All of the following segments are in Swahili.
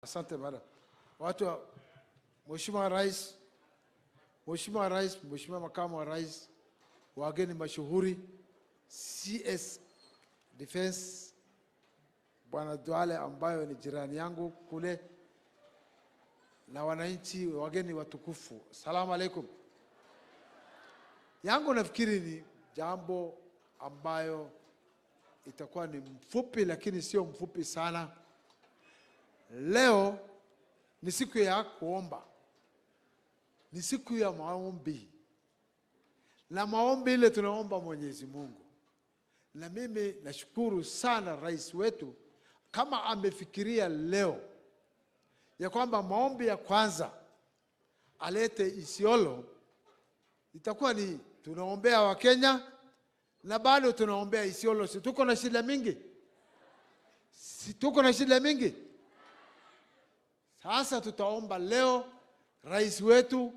Asante madam. Watu wa Mheshimiwa Rais, Mheshimiwa Rais, Mheshimiwa Makamu wa Rais, wageni mashuhuri, CS Defense Bwana Duale ambayo ni jirani yangu kule, na wananchi wageni watukufu, salamu alaikum. Yangu nafikiri ni jambo ambayo itakuwa ni mfupi, lakini sio mfupi sana. Leo ni siku ya kuomba, ni siku ya maombi, na maombi ile tunaomba Mwenyezi Mungu. Na mimi nashukuru sana rais wetu kama amefikiria leo ya kwamba maombi ya kwanza alete Isiolo, itakuwa ni tunaombea Wakenya na bado tunaombea Isiolo. Si tuko na shida mingi? Si tuko na shida mingi? Sasa tutaomba leo rais wetu,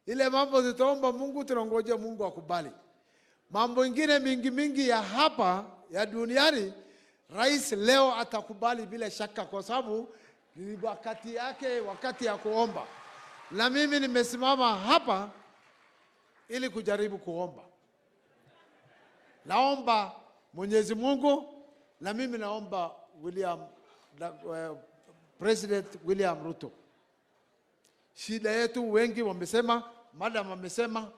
ile mambo tutaomba Mungu, tunangoja Mungu akubali. Mambo ingine mingi mingi ya hapa ya duniani, rais leo atakubali bila shaka, kwa sababu ni wakati yake, wakati ya kuomba. Na mimi nimesimama hapa ili kujaribu kuomba. Naomba Mwenyezi Mungu, na mimi naomba President William Ruto. Shida yetu wengi wamesema, madam amesema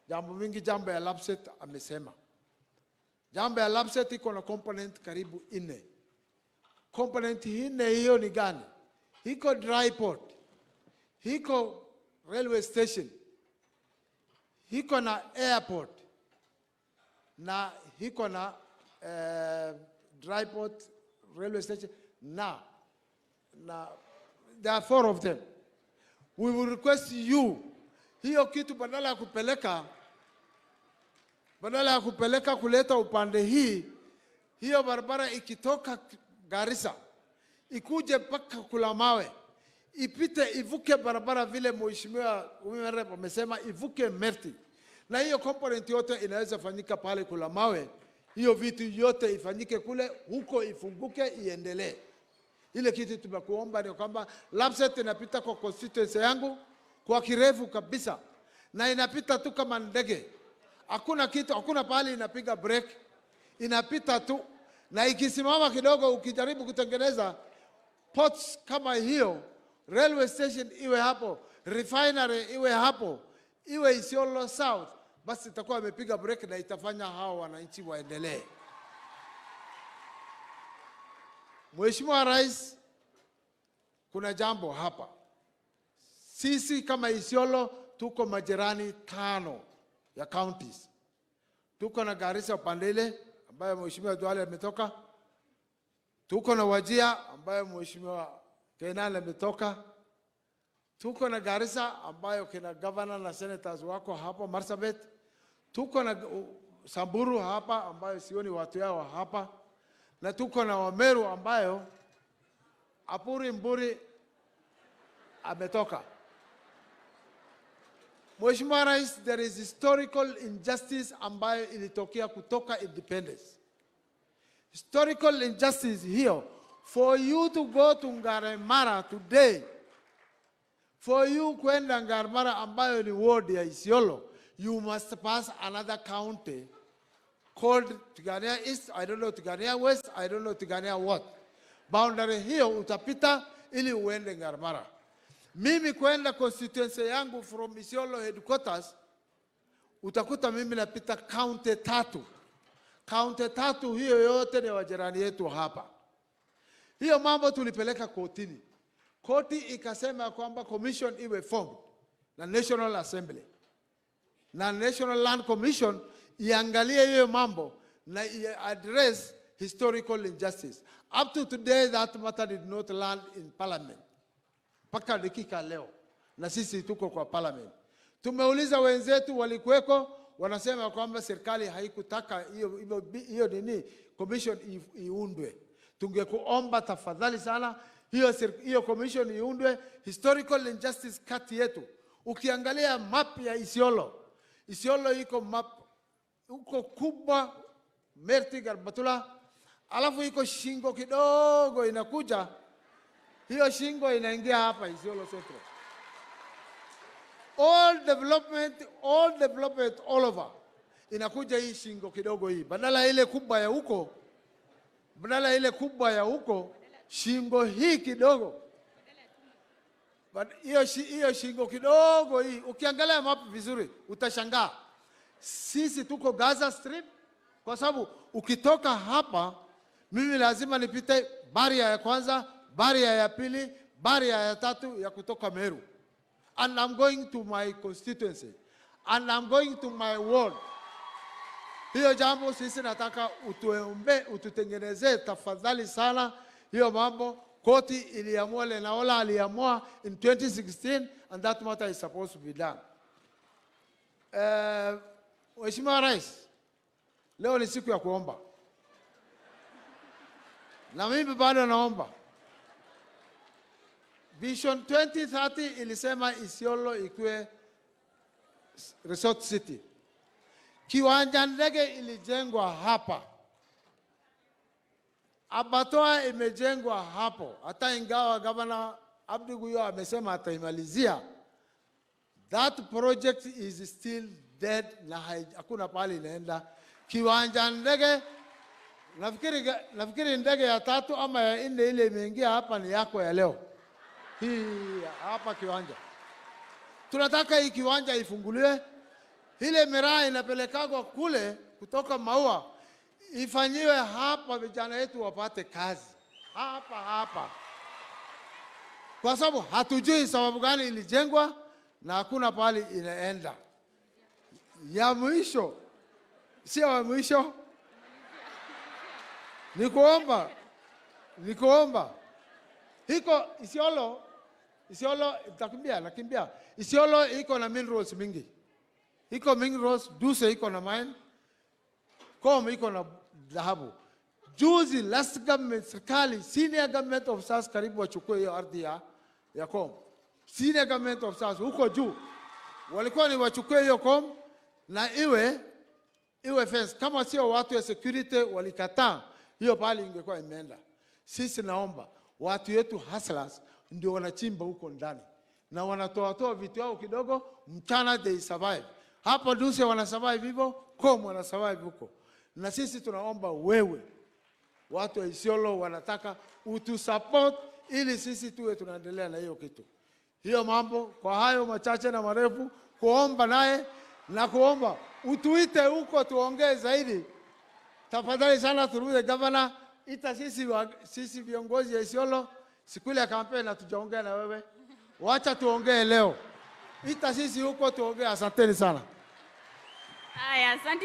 jambo mingi, jambo ya Lapsset amesema. Jambo ya Lapsset iko na component karibu 4. Component 4 hiyo ni gani? Iko dry port, iko railway station, iko na airport, na iko na dry port, railway station, na there are 4 of them. We will request you hiyo kitu badala ya kupeleka kuleta upande hii, hiyo barabara ikitoka Garissa ikuje mpaka Kulamawe, ipite ivuke barabara vile Mheshimiwa Women amesema, ivuke Merti, na hiyo component yote inaweza fanyika pale Kulamawe. Hiyo vitu yote ifanyike kule, huko ifunguke, iendelee. Ile kitu tumekuomba ni kwamba Lapsset inapita kwa constituency yangu kwa kirefu kabisa, na inapita tu kama ndege. Hakuna kitu, hakuna pahali inapiga break, inapita tu. Na ikisimama kidogo, ukijaribu kutengeneza ports kama hiyo, railway station iwe hapo, refinery iwe hapo, iwe Isiolo South, basi itakuwa imepiga break na itafanya hao wananchi waendelee. Mheshimiwa Rais, kuna jambo hapa. Sisi kama Isiolo tuko majirani 5 ya counties. Tuko na Garissa upande ile ambayo Mheshimiwa Duale ametoka. Tuko na Wajir ambayo Mheshimiwa Kenan ametoka. Tuko na Garissa ambayo kina governor na senators wako hapo Marsabit. Tuko na Samburu hapa ambayo sioni watu yao hapa. Na tuko na Wameru ambayo Apuri Mburi ametoka. Mheshimiwa Rais, there is historical injustice ambayo ilitokea kutoka independence. Historical injustice hiyo, for you to go to Ngaremara today, for you kwenda Ngaremara ambayo ni ward ya Isiolo, you must pass another county called Tigania East, I don't know Tigania West, I don't know Tigania what. Boundary hiyo utapita ili uende Ngaremara. Mimi kwenda constituency yangu from Isiolo headquarters, utakuta mimi napita county 3. County 3 hiyo yote ni wajirani yetu hapa. Hiyo mambo tulipeleka kotini. Koti ikasema kwamba commission iwe formed na National Assembly. Na National Land Commission iangalie hiyo mambo na address historical injustice. Up to today that matter did not land in parliament. Mpaka dakika leo. Na sisi tuko kwa parliament. Tumeuliza wenzetu walikuweko, wanasema kwamba serikali haikutaka hiyo nini commission iundwe. Tungekuomba tafadhali sana hiyo commission iundwe. Historical injustice kati yetu. Ukiangalia map ya Isiolo, Isiolo iko map uko kubwa Merti Garbatula, alafu iko shingo kidogo inakuja Hiyo shingo inaingia hapa Isiolo Central. All development, all development all over inakuja hii shingo kidogo hii, badala ile kubwa ya huko, badala ile kubwa ya huko, shingo hii kidogo. But hiyo shingo kidogo hii, ukiangalia map vizuri utashangaa. Sisi tuko Gaza Strip, kwa sababu ukitoka hapa mimi lazima nipite barrier ya kwanza, barrier ya pili, barrier ya tatu ya kutoka Meru. And I'm going to my constituency. And I'm going to my ward. Hiyo jambo sisi nataka utuombe, ututengenezee tafadhali sana hiyo mambo. Koti iliamua, Lenaola aliamua in 2016 and that matter is supposed to be done. Mheshimiwa Rais, leo ni siku ya kuomba na mimi bado naomba. Vision 2030 ilisema Isiolo ikuwe resort city. Kiwanja ndege ilijengwa hapa, Abattoir imejengwa hapo, hata ingawa Gavana Abdi Guyo amesema ataimalizia. That project is still dead na hakuna pahali inaenda. Kiwanja ndege nafikiri ndege ya tatu ama ya nne ile imeingia hapa ni yako ya leo hii hapa kiwanja. Tunataka hii kiwanja ifunguliwe, ile miraa inapelekagwa kule kutoka Maua ifanyiwe hapa, vijana wetu wapate kazi hapa hapa, kwa sababu hatujui sababu gani ilijengwa na hakuna pahali inaenda. Ya mwisho, sio ya mwisho, ni kuomba iko Isiolo, Isiolo itakimbia, nakimbia. Isiolo iko na minerals mingi, iko minerals. Duse iko na mine, Com iko na dhahabu. Juzi last government, serikali, senior government officers karibu wachukue hiyo ardhi ya Com. Senior government officers huko juu walikuwa ni wachukue hiyo Com na iwe fence. Kama sio watu ya security walikataa, hiyo pahali ingekuwa imeenda. Sisi naomba watu wetu hustlers ndio wanachimba huko ndani na wanatoa toa vitu yao kidogo, mchana they survive. Hapo Duse wana survive hivyo, Com wana survive huko, na sisi tunaomba wewe, watu wa Isiolo wanataka utusupport ili sisi tuwe tunaendelea na hiyo kitu, hiyo mambo. Kwa hayo machache na marefu, kuomba naye na kuomba utuite huko tuongee zaidi. Tafadhali sana, through the governor, ita sisi viongozi ya Isiolo siku ile ya kampeni hatujaongea na wewe, wacha tuongee leo. Ita sisi huko tuongee. Asanteni sana. Haya, asante.